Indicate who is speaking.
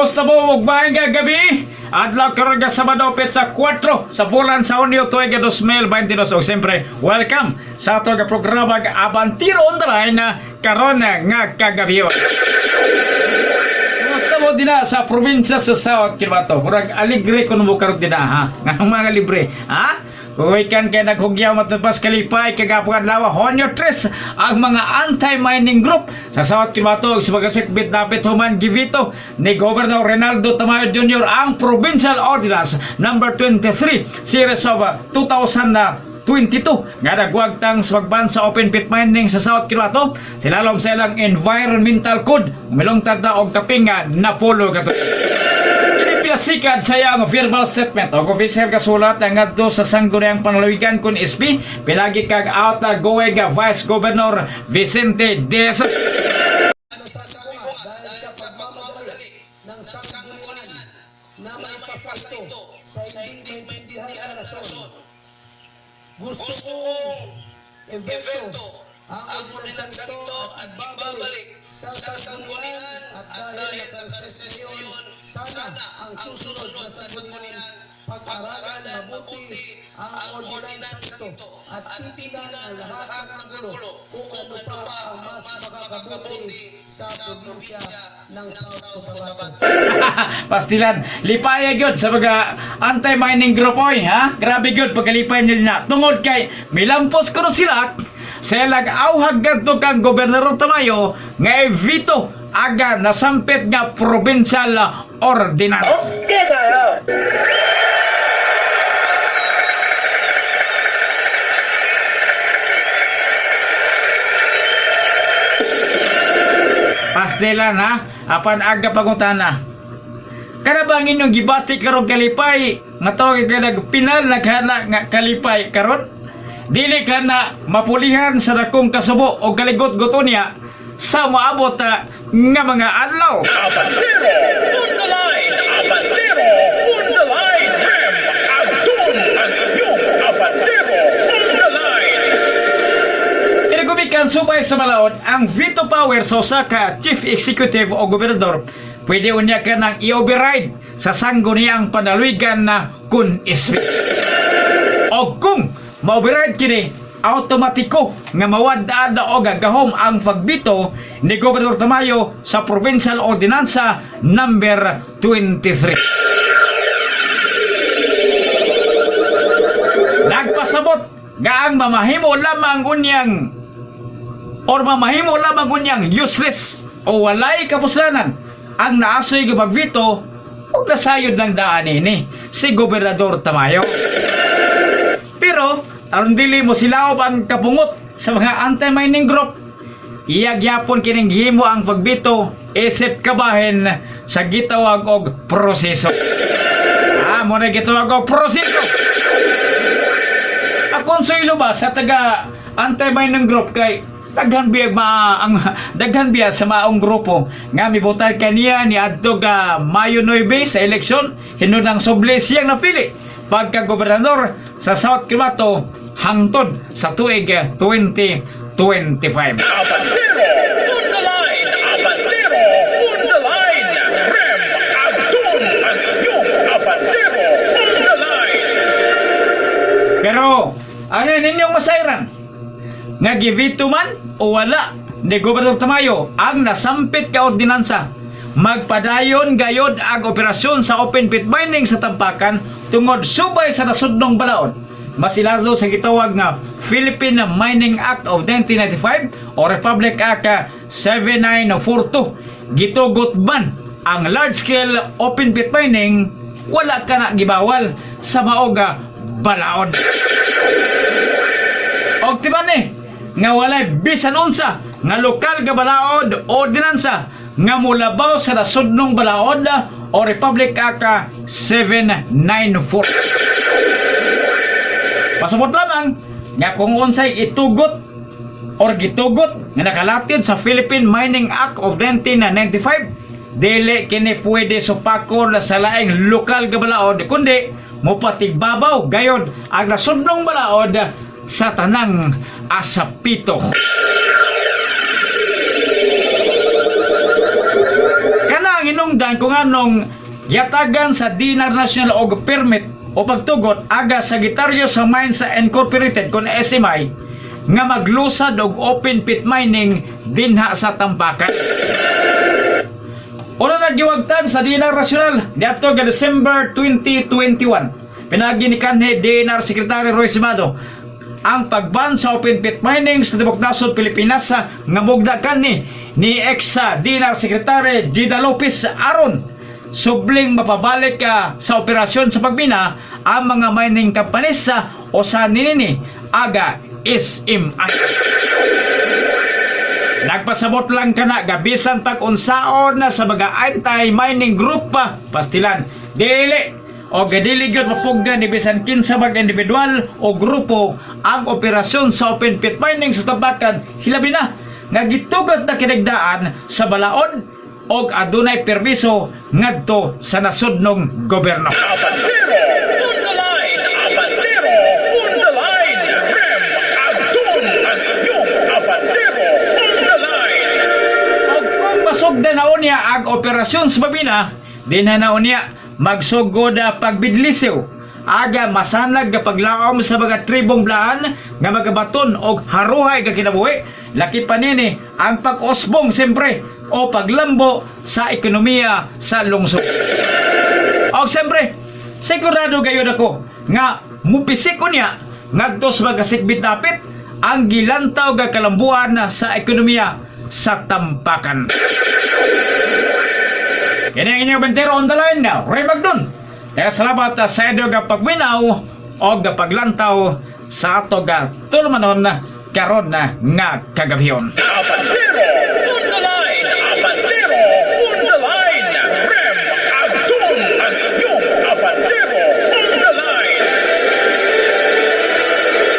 Speaker 1: Kumusta mo ug maayong gabi? Adlaw karon nga Sabado, petsa 4 sa bulan sa Hunyo, tuig 2022, ug siyempre welcome sa ato nga programa nga Abantiro on the Line karon nga kagabi. Kumusta mo dina sa probinsya sa South Cotabato? Murag aligre kuno mo karon dina, ha. Nga mga libre, ha? Kuwikan kay naghugyaw matagpas kalipay kagapong adlaw, Hunyo 3, ang mga anti-mining group sa South Cotabato ug sa mga sikbit napit human givito ni Governor Reynaldo Tamayo Jr. ang Provincial Ordinance number 23 series of 2022 nga nagwagtang sa pagban sa open pit mining sa South Cotabato silalom sa ilang environmental code, milungtad na og kaping nga 10 ka tuig. Kini pinasikad sa iyang verbal statement o official kasulat ang ngadto sa Sangguniang Panlalawigan kun SP pinagi kag outgoing Vice Governor Vicente De Jesus.
Speaker 2: Sinasabi ko nga, dahil sa pagmamadali ng sanggunian na maipasa ito sa hindi maintindihan na rason, gusto kong i-veto ang ordinansang ito at ibabalik sa sanggunian, at dahil naka-recess ngayon, sana ang susunod na sanggunian, pag-aralan mabuti ang ordinansang ito at titingnan ang lahat ng anggulo kung ano pa ang mas makakabuti sa probinsya ng South Cotabato.
Speaker 1: Pastilan, lipaya gyud sa mga anti-mining group, oy, ha? Grabe gyud pagkalipay nila na. Tungod kay milampos kuno sila sa ilang awhag ngadto kang Gobernador Tamayo nga i-veto aga nasampit nga provincial ordinance.
Speaker 3: Okay kayo.
Speaker 1: Pastilan, ha? Apan aga pangutana. Kana ba ang inyong gibati karon kalipay? Nga tawag ka nagpinal naghana nga kalipay karon? Dili ka na mapulihan sa dakong kasubo o kaligot-guto niya sa moabot nga mga adlaw.
Speaker 3: Abantero on the line! Abantero on the line! Rem Abdul ang inyong Abantero on the line!
Speaker 1: Kini gumikan subay sa balaod, ang veto power sa usa ka chief executive o gobernador pwede unya ka nang i-override sa sangguniang panalwigan na kun isbi. O kung ma-override kini, automatiko nga mawad-ad og gahom ang pagbito ni Gobernador Tamayo sa Provincial Ordinansa number 23. Nagpasabot nga ang mamahimo lamang unyang or mamahimo lamang unyang useless o walay kapuslanan ang naasoy nga pagbito ug nasayod ng daan ini si Gobernador Tamayo. Pero aron dili mo silaob ang kapungot sa mga anti-mining group, iyagyapon kining gihimo ang pagbito isip kabahin sa gitawag og proseso. Ah, mo na gitawag og proseso. Akon sa ilo ba sa taga anti-mining group kay daghan biya ma ang daghan biya sa maong grupo nga mibotar kaniya ni adto ga Mayo 9 sa eleksyon, hinunang suble siyang napili pagka gobernador sa South Cotabato hangtod sa tuig 2025.
Speaker 3: Abantero on the line! Abantero on the line! Rem Abdul ang inyong Abantero on the line!
Speaker 1: Pero ang ninyong masayran nga givito man o wala ni Gobernador Tamayo ang nasampit ka ordinansa, magpadayon gayod ang operasyon sa open pit mining sa Tampakan tungod subay sa nasudnong balaod masilazo sa gitawag nga Philippine Mining Act of 1995 o Republic Act 7942. Gitugot man ang large scale open pit mining, wala ka na gibawal sa maoga balaod. Og timan ni nga walay bisan unsa nga lokal nga balaod o ordinansa nga molabaw sa nasudnong balaod o Republic Act 794. Pasabot lamang nga kung unsay itugot or gitugot nga nakalatid sa Philippine Mining Act of 1995, dili kini pwede supakon sa laing lokal nga balaod, kundi mopatigbabaw gayod ang nasudnong balaod sa tanang asapito. Kana ang ang hinungdan kung anong yatagan sa DENR National og permit o pagtugot aga Sagittarius Mines Incorporated kon SMI nga maglusad og open pit mining dinha sa Tampakan. Una nagiwagtan sa DENR National niadto ga December 2021. Pinagi ni kanhi DENR Secretary Roy Simado ang pagban sa open pit mining sa tibok nasod Pilipinas sa nga mugna kanhi ni ex sa DENR Secretary Gida Lopez aron subling mapabalik sa operasyon sa pagmina ang mga mining companies sa o sa ninini aga SMI. Nagpasabot lang kana gabisan pag unsaon na sa mga anti-mining group pa pastilan. Dili o gadili gyud mapugnan ni bisan kinsa mag individual o grupo ang operasyon sa open pit mining sa Tampakan, hilabi na nga gitugot na kinagdaan sa balaod og adunay permiso ngadto sa nasudnong gobyerno.
Speaker 3: Abandero on the line! Abandero on the line! Rem Abdul, ang inyong Abandero on the line!
Speaker 1: Og kung masugdan na unya ang operasyon sa pagmina, dinha na unya magsugod na pagbidlisiw. Aga masanag nga paglaom sa mga tribong blaan nga magabaton og haruhay nga kinabuhi, laki pa nini ang pag-usbong siyempre o paglambo sa ekonomiya sa lungsod. Og siyempre, sigurado gayud ako nga mupisik unya ngadto sa mga sikbit dapit ang gilantaw nga kalambuan sa ekonomiya sa Tampakan. Kini ang inyong bentero on the line na, Ray Magdon. Kaya salamat sa inyo nga pagminaw o nga paglantaw sa ato nga tulumanon karon na nga kagabhion.
Speaker 3: Abandero.